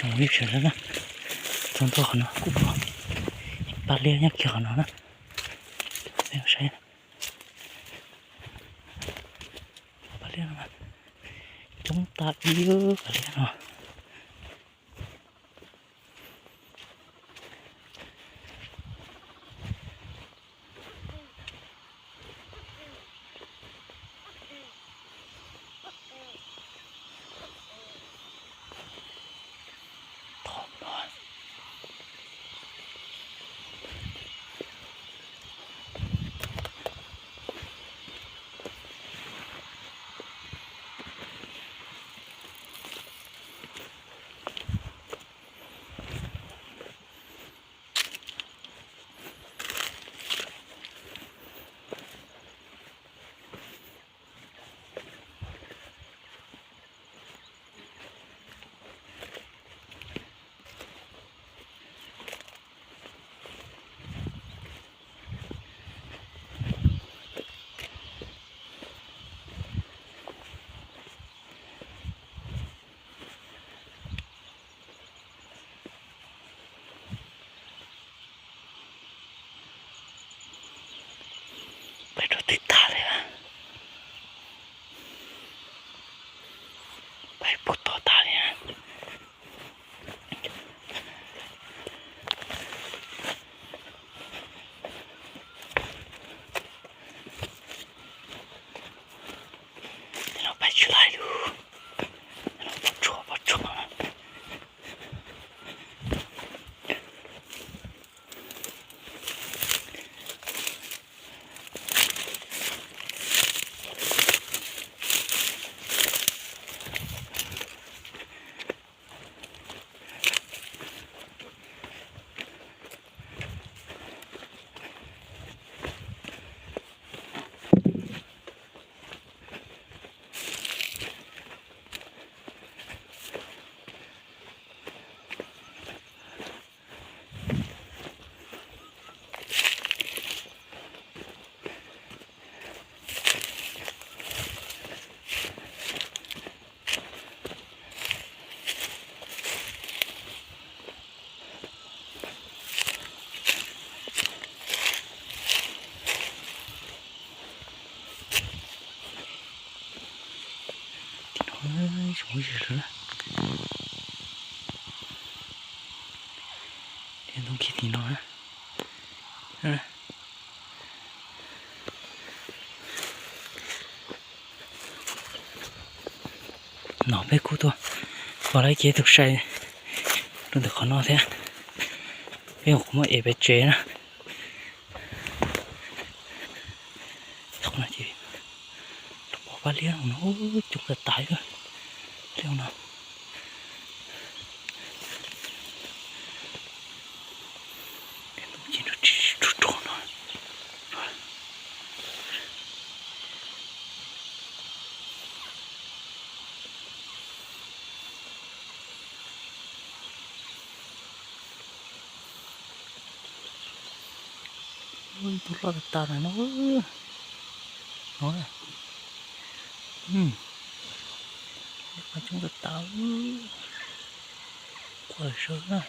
Ib sawv daws na, txog ntua qhov no kuj pom paj liab nyob kiag qhov no na. Peb saib, paj liab no coob tas ib paj liab no. Peb rau twg tag li, peb puag tod tag li. Tej no pais tsis laij lawm, pov tshuam pov tshuam. Tim no zoo ib yam lawm. Ntoo kiag tim no. No peb kuj tuaj pom lawv cev tus sai rau ntawm qhov no thiab. Peb mus qhov muaj ev peb tsev na. Qhov no ces los pom pab liab no coob tas tas li no. Tus loj tas tas no no. Pab coob tas tas. Quaj sawv na.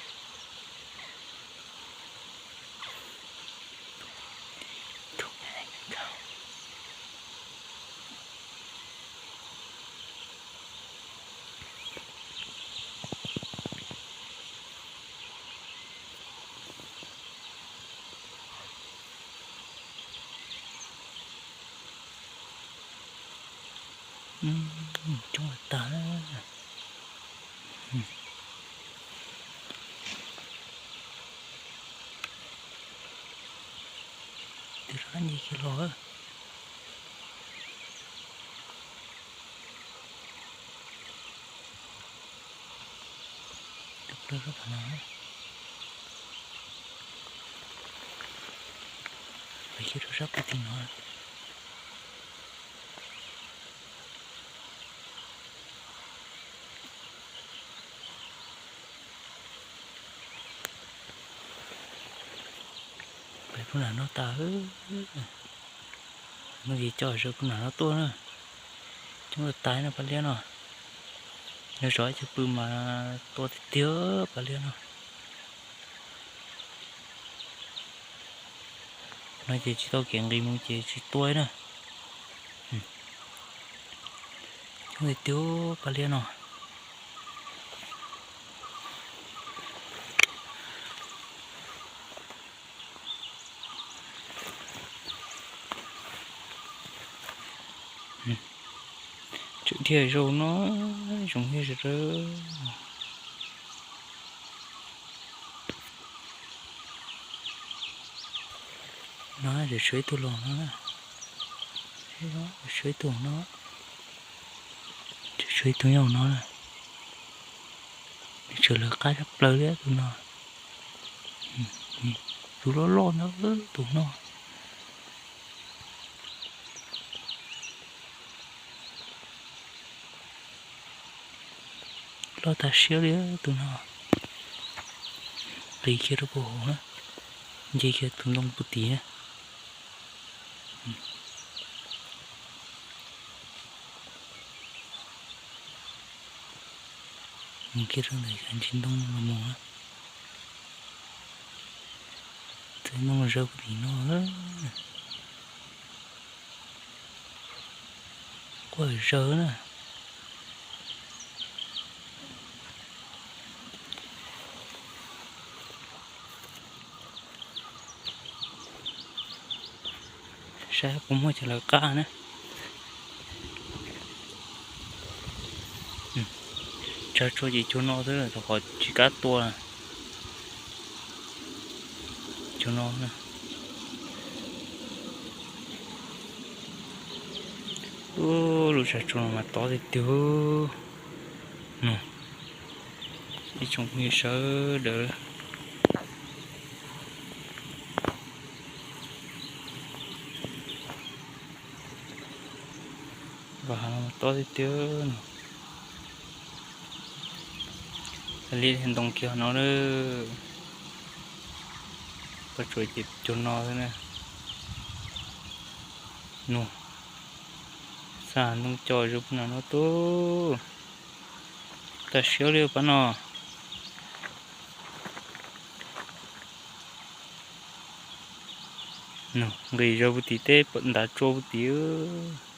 Coob tas. Tus sab nce kiag los. Tus plaws rau tom no. Peb cia rau sab puag tim no. Peb puag nram no tas. Mus yim coj sawv puag nram no tuaj na. Coob tas no pab liab no. Nyob zov ib cag pw mas tua tiag tiag pas liab no. No ces tsis tau kev nqis mus ces tsis tua na. Coob tiag tiag pas liab no. Tseem dhia zaus no, zoo heev. No, tseem tshuav ib tug los no, tshuav ib tug no, tshuav ib tug nyob no na. Nws tseem lawv qab tshaj plaws li tus no. Tus loj loj ntawd, tus no. Loj tag siab li tus no. Nqis kiag rau puag hauv na, nce kiag tus ntoo puag tid na. Mus kiag rau ntawm cov ntsis ntoo los mus na. Txawm ntoo zawg puag tim no, quaj zawg na. Saib puas muaj cov lawv qab na. Tsa tsua ces cua no xwb, rau qhov tsis kam tua. Cua no, lub tsa tsua no mas tob tiag tiag. Ib tsoom phooj ywg sawv daws, vaj hav no tob tiag tiag. Li ntoo kiag no, pab tsuas ces cua no xwb na. Nus, xa ntoo co zoo pab no no tub, tag siab li pab no. Nqis zaug puag tim teb ntav tsua puag tim.